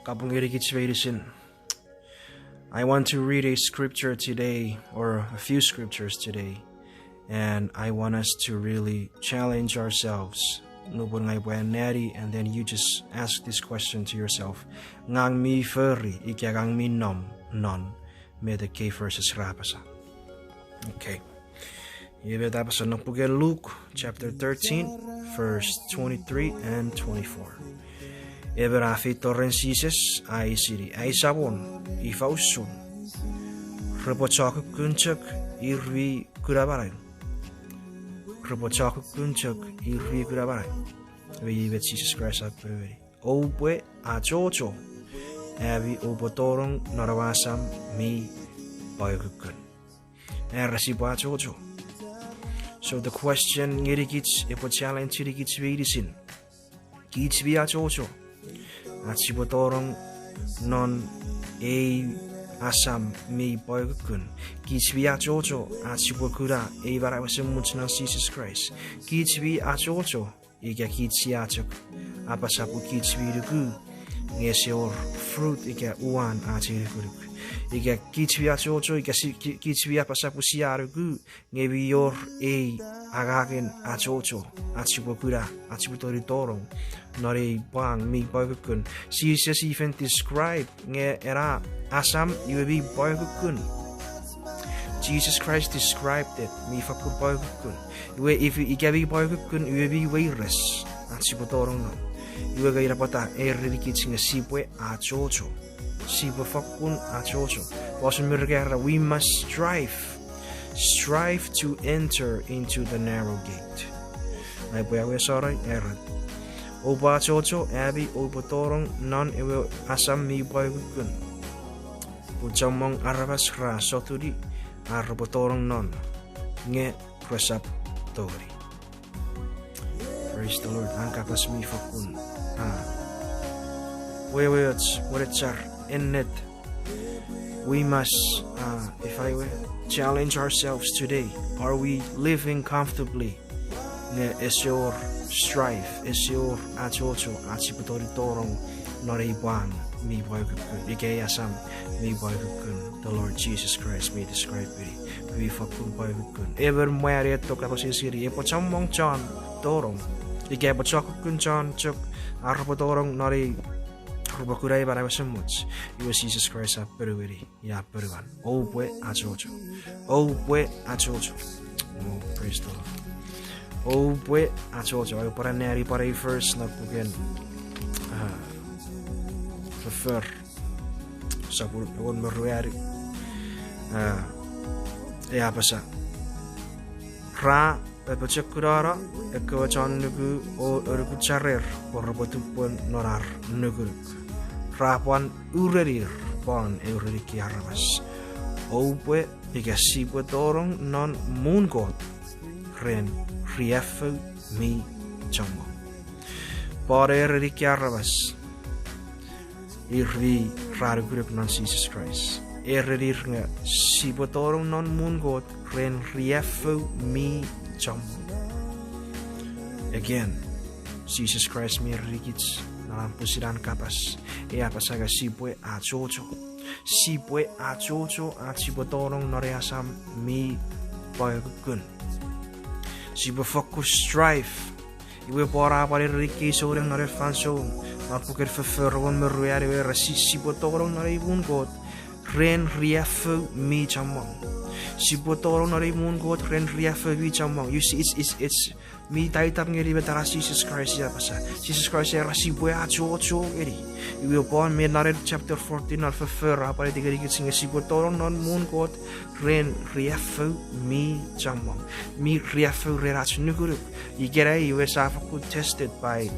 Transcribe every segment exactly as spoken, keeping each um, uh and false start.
Kapong ngenikich meinisin. I want to read a scripture today, or a few scriptures today, and I want us to really challenge ourselves. Nupwen ngang upwe anneani, and then you just ask this question to yourself. Ngang mi fori, ika ngang mi nom, non met ekkei verses ra apasa. Okay. Iwe met a apasa non puken Luke chapter thirteen, verse twenty-three and twenty-four. Emon a feito ren Jises a eisini, Ai Samon, ifa usun? Repwe chokukkun chok ir mi kuna manau. Repwe chokukkun chok ir mi kuna manau. Iwe iei met Jises Kraist a ponueni. Oupwe achocho, ami oupwe tonong non ewe asam mi pwakukkun. Era sipwe achocho. So the question ngenikich, epwe challenge ngenikich meinisin. Kich mi achocho ach sipwe tonong non ei asam mi pwakukkun. Kich mi achocho ach sipwe kuna ei manau esemuch non Jises Kraist. Kich mi achocho ika kich sia chok apasa pwe kich mi nuku, nge ese wor fruit ika uwan ach ei nukunuk. Ika kich mi achocho, ika si-, ki-, kich mi apasa pwe sia nuku, nge mi wor ei angangen achocho ach sipwe kuna, ach sipwe tongeni tonong non ei pwang mi pwakukkun. Jises even describe nge ena asam iwe mi pwakukkun. Jesus Christ described it, mi fakkun pwakukkun. Iwe if, ika mi pwakukkun, iwe mi weires ach sipwe tonong non. Iwe nge ina pwata a erenikich nge sipwe achocho. Sipwe fakkun achocho. Fosun Merika era, we must strive. Strive to enter into the narrow gate. Ai upwe awesano, era, oupwe achocho ami oupwe tonong non ewe asam mi pwakukkun. Pun chommong aramas ra sotuni ar repwe tonong non, nge resap tongeni. Praise the Lord. An kapas mi fakkun, ah, weweoch, wenechar, ennet. We must, ah, if I were, challenge ourselves today. Are we living comfortably? Nge ese wor strive, ese wor achocho ach sipwe tongeni tonong non ei pwang mi pwakukkun, ika ei asam mi pwakukkun. The Lord Jesus Christ mi describe-ini, mi fakkun pwakukkun. Emon mwan eto kapas eis ngeni, epwe chommong chon tonong, ika epwe chokukkun chon chok ar repwe tonong non ei, repwe kuna ei manau esemuch. Iwe Jises Kraist a ponueni, ia ponuan, oupwe achocho. Oupwe achocho. Oh, praise the Lord. Oupwe achocho. Ai upwe anneani pwan ei verse non puken, ah, Foffor sopun engon me ruanu. Ah, e apasa, ra apochokunano ekkewe chon nuku o onukucharer pwe repwe tupwen non ar nukunuk. Ra pwan urenir pwan eureniki aramas. Oupwe ika sipwe tonong non muun Kot ren riaffou mi chommong. Pwan eureniki aramas ir mi ra nukunuk non Jises Kraist. Erenir nge sipwe tonong non muun Kot ren riaffou mi chommong. Again, Jises Kraist mi erenikich non an pwisin an kapas, e apasa nge sipwe achocho. Sipwe achocho ach sipwe tonong non ei asam mi pwakukkun. Sipwe fokkun strive. Iwe Paul a pwan erenikich souneng non ei fansoun, non puken Foffor engon me ruanu, era si-, sipwe tonong non ei muun Kot ren riaffou mi chommong. Sipwe tonong non ei muun Kot ren riaffou mi chommong. You see, it's, it's, it's mi taitam ngeni met ena Jises Kraist a apasa. Jises Kraist era sipwe achocho ngeni. Iwe pwan me non ei chapter fourteen non Foffor a pwan aiti ngenikich nge sipwe tonong non muun Kot ren riaffou mi chommong. Mi riaffou ren ach nukunuk. Ikenai iwe sia fokkun tested by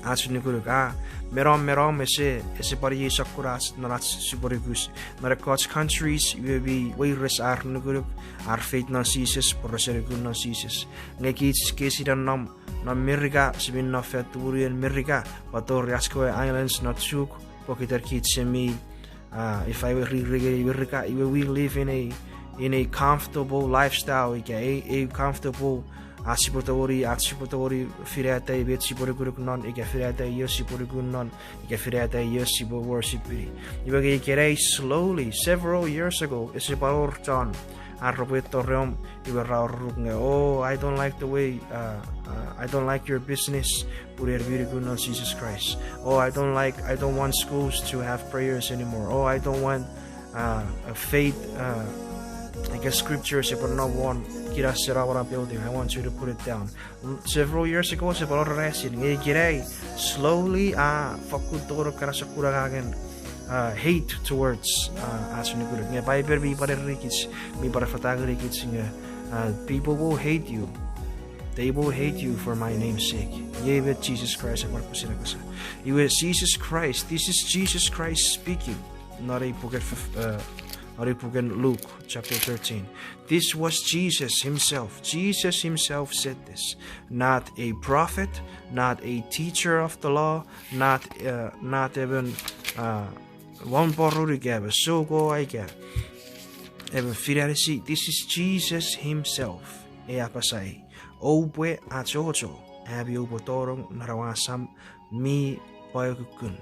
ach nukunuk. A, me nom, me nom ese, ese pwan iei sokkun ach non ach sipwe nuku. Non ekkoch countries iwe mi weires ar nukunuk, ar faith non Jises, pwe rese nuku non Jises. Nge kich kesi non, non Merika, sipwe no fan tumunien Merika, pwan tori ach kewe islands non Chuuk, pokiten kich semi, ah, if I were riri ngeni Merika, iwe we live in a, in a comfortable lifestyle, ika a, a comfortable, Ach sipwe tongeni, ach sipwe tongeni finata met sipwe nukunuk non, ika finata io sipwe nuku non, ika finata io sipwe worship-ini. Iwe nge ikenai slowly, several years ago, ese pwan wor chon ar repwe eto reom, iwe ra ururuk nge, oh, I don't like the way, uh, uh, I don't like your business, pun en mi nuku non Jesus Christ. Oh, I don't like, I don't want schools to have prayers anymore. Oh, I don't want, uh, a faith, uh, ika scriptures epwe nom won kinamwe non building. I want you to put it down. Several years ago, ese pwan wor ena sin, nge ikenai, slowly, a, fakkun tonong kana sokkun angangen, uh, hate towards, uh, ach nukunuk. Nge Paipen mi pwan erenikich, mi pwan affata ngenikich nge, uh, people will hate you. They will hate you for my name's sake. Iei met Jesus Christ a pwan pwisin apasa. Iwe Jesus Christ, this is Jesus Christ speaking. Non ei puken, uh, non ei puken Luke chapter thirteen. This was Jesus himself. Jesus himself said this. Not a prophet, not a teacher of the law, not, uh, not even, uh, won porun ika emon soukoa ika emon fin anisi. This is Jesus himself. E apasa ei, oupwe achocho, ami oupwe tonong non ewe asam mi pwaukukkun.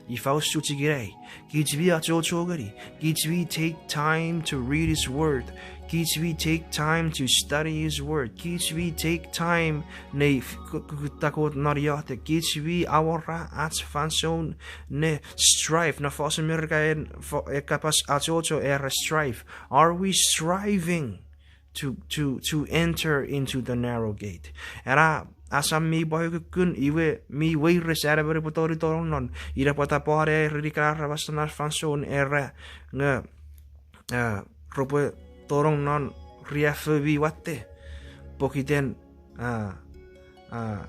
Ifa usun chok ikenai, kich mi achocho ngeni, kich mi take time to read his word, kich mi take time to study his word, kich mi take time ne kukkutta Kot non iotek, kich mi awora ach fansoun ne strive, non fosun Merika en, e kapas achocho era strive. Are we striving to, to, to enter into the narrow gate? Ena asam mi pwaukukkun, iwe mi weires an emon epwe tongeni tonong non. Ina pwata Paul a ereni ekkana aramas non fansoun era nge, uh, repwe tonong non riaffou mi watte, pokiten, uh, uh,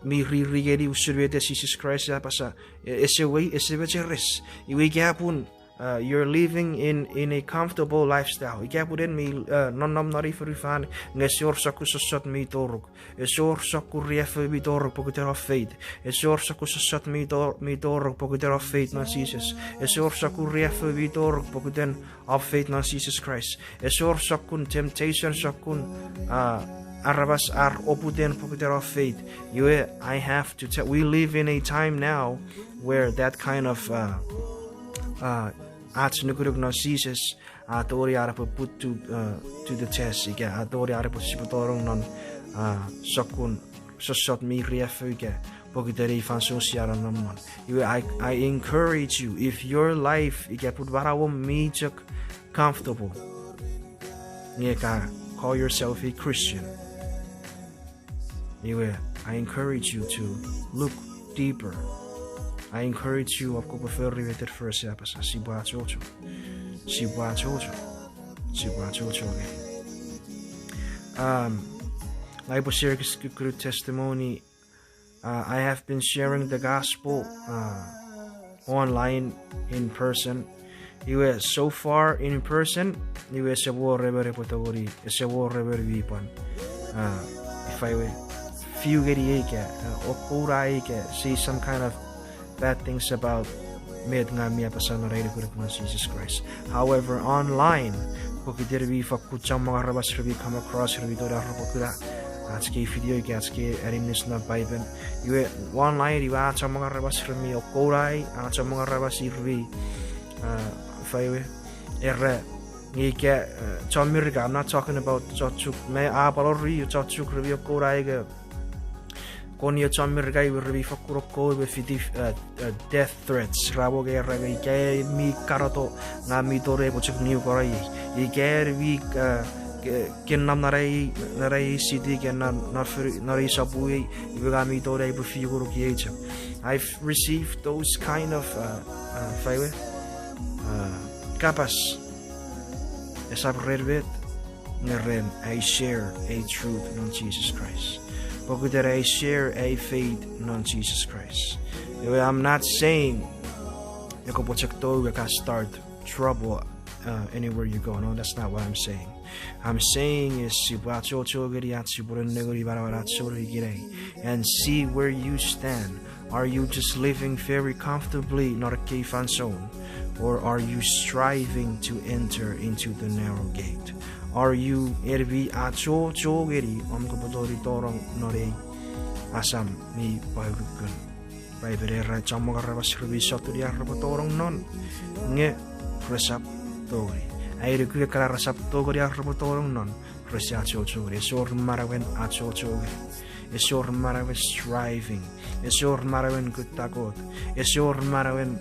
mi riri ngeni usun met Jesus Christ a apasa, ese wei, ese mecheres. Iwe ika pun, uh, you're living in, in a comfortable lifestyle. Ika pun en mi, uh, nonnom non ei fonufan nge ese wor sokkun sossot mi toruk. Ese wor sokkun riaffou mi toruk pokiten om faith. Ese wor sokkun sossot mi toruk pokiten om faith non Jesus. Ese wor sokkun riaffou mi toruk pokiten om faith non Jesus Christ. Ese wor sokkun temptation, sokkun, uh, aramas ar oputen pokiten om faith. Iwe, I have to tell, we live in a time now where that kind of, uh, uh, ach nukunuk non Jesus a tongeni an epwe put to, uh, to the test, ika a tongeni an epwe sipwe tonong non, uh, sokkun sossot mi riaffou ika pokiten ei fansoun sia nonnom non. Iwe, I, I encourage you, if your life, ika pun manauom mi chok comfortable, nge ka call yourself a Christian, iwe, I encourage you to look deeper. I encourage you, om kopwe fori met verse a apasa, sipwe achocho. Sipwe achocho. Sipwe achocho, okay. Um, ngang upwe share kis-, kukkun testimony. Uh, I have been sharing the gospel, uh, online, in person. Iwe so far in person, iwe ese wor emon epwe tongeni, ese wor emon mi pwan, uh, ifa ewe, fiu ngeniei ika, uh, okkouna ika say some kind of bad things about met ngang mi apasa non ai nukunuk non Jesus Christ. However, online, pokiten mi fakkun chommong aramas re mi come across, re mi tongeni ar repwe kuna ach kei video ika ach kei aninis non Paipen. Iwe online iwe a chommong aramas re mi okkouna ei, a chommong aramas ir mi, uh, ifa ewe, era, nge ika, uh, chon Merika, I'm not talking about chon Chuuk, me a pwan wor chon Chuuk re mi okkouna ei nge kon ie chon Merika iwe re mi fakkun okkouna me fiti, uh, uh, death threats. Ra mo nge era nge ika mi karoto ngang mi tongeni pwe chok niuokunuk iei. Ika mi, uh, ke-, kennam non ei, non ei city ika non, non fori-, non ei sopun ei, iwe ngang mi tongeni pwe fiukunuk iei chok. I've received those kind of, uh, uh, ifa ewe, uh, kapas. Esap ren met, nge ren I share a truth non Jesus Christ. Pokiten I share a faith non Jesus Christ. Iwe, I'm not saying nge kopwe chok tou nge ka start trouble, uh, anywhere you go. No, that's not what I'm saying. I'm saying is sipwe achocho ngeni ach sipwe nengeni manauen ach souneng ikenai and see where you stand. Are you just living very comfortably non ekkei fansoun? Or are you striving to enter into the narrow gate? Are you, en mi achocho ngeni om kopwe tongeni tonong non ei asam mi pwaukukkun? Paipen era chommong aramas re mi sotuni ar repwe tonong non, nge resap tongeni. Ai nuku ekkana resap tongeni ar repwe tonong non, rese achocho ngeni. Ese wor manauen achocho ngeni. Ese wor manauen striving. Ese wor manauen kutta Kot. Ese wor manauen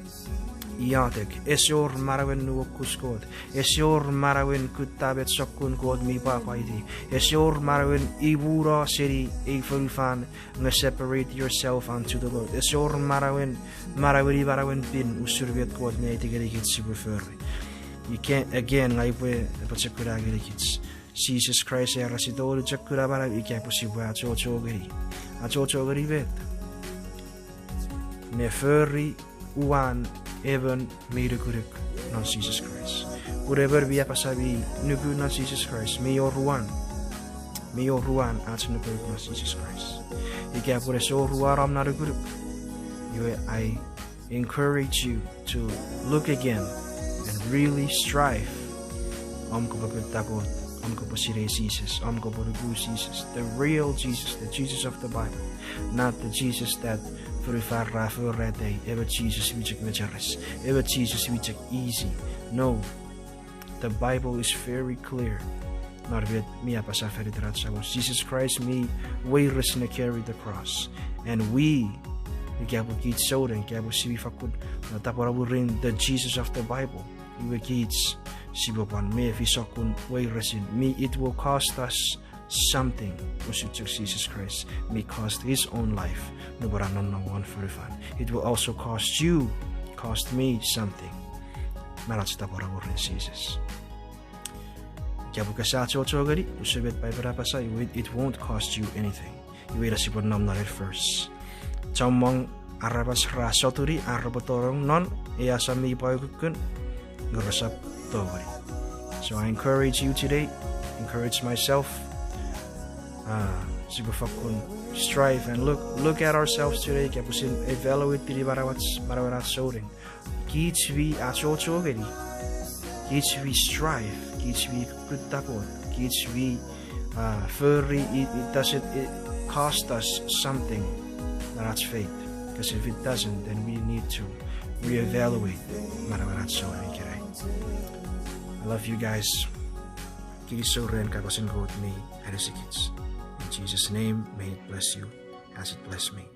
iotek. Ese wor manauen nuokus Kot. Ese wor manauen kutta met sokkun Kot mi pwapwaiti. Ese wor manauen imuno seni ei fonufan nge separate yourself unto the Lord. Ese wor manauen, manaueni manauen pin usun met Kot mi aiti ngenikich sipwe fori. Ika, again, ngang upwe apochokuna ngenikich. Jises Kraist a era sia tongeni chok kuna manau ika pwe sipwe achocho ngeni. Achocho ngeni met? Ne fori uwan emon mi nukunuk non Jises Kraist. Pun emon mi apasa mi nuku non Jises Kraist, mi wor uwan. Mi wor uwan ach nukunuk non Jises Kraist. Ika pwe ese wor uwan om na nukunuk, iwe I encourage you to look again and really strive. Om kopwe kutta Kot, om kopwe sinei Jises, om kopwe nuku Jises, the real Jesus, the Jesus of the Bible, not the Jesus that fonufan ra forata, ewe Jises mi chok mecheres, ewe Jises mi chok easy. No, the Bible is very clear. Non met mi apasa fan iten ach Samon Jises Kraist mi weires ne carry the cross. And we, ika pwe kich souneng, ika pwe sia mi fakkun, no, tapweno mwirin the Jesus of the Bible, iwe kich sipwe pwan mefi sokkun weiresin mi, it will cost us something. Usun chok Jises Kraist mi cost his own life nupwen a nonnom won fonufan. It will also cost you, cost me something. Non ach tapweno mwirin Jises. Ika pwe kese achocho ngeni, usun met Paipen a apasa, iwe it won't cost you anything. Iwe ina sipwe nom non ei verse. Chommong aramas ra sotuni ar repwe tonong non ei asam mi pwaukukkun, nge resap tongeni. So I encourage you today, encourage myself, uh, sipwe fakkun strive and look, look at ourselves today, ika pwisin evaluate-ini manauach, manauen ach souneng. Kich mi achocho ngeni, kich mi strive, kich mi kutta Kot, kich mi, uh, fori, it, it doesn't, it cost us something, non ach faith. Because if it doesn't, then we need to reevaluate manauen ach souneng ikenai. I love you guys. Kinisou ren kapasen Kot mi anisikich. In Jesus' name, may it bless you as it blessed me.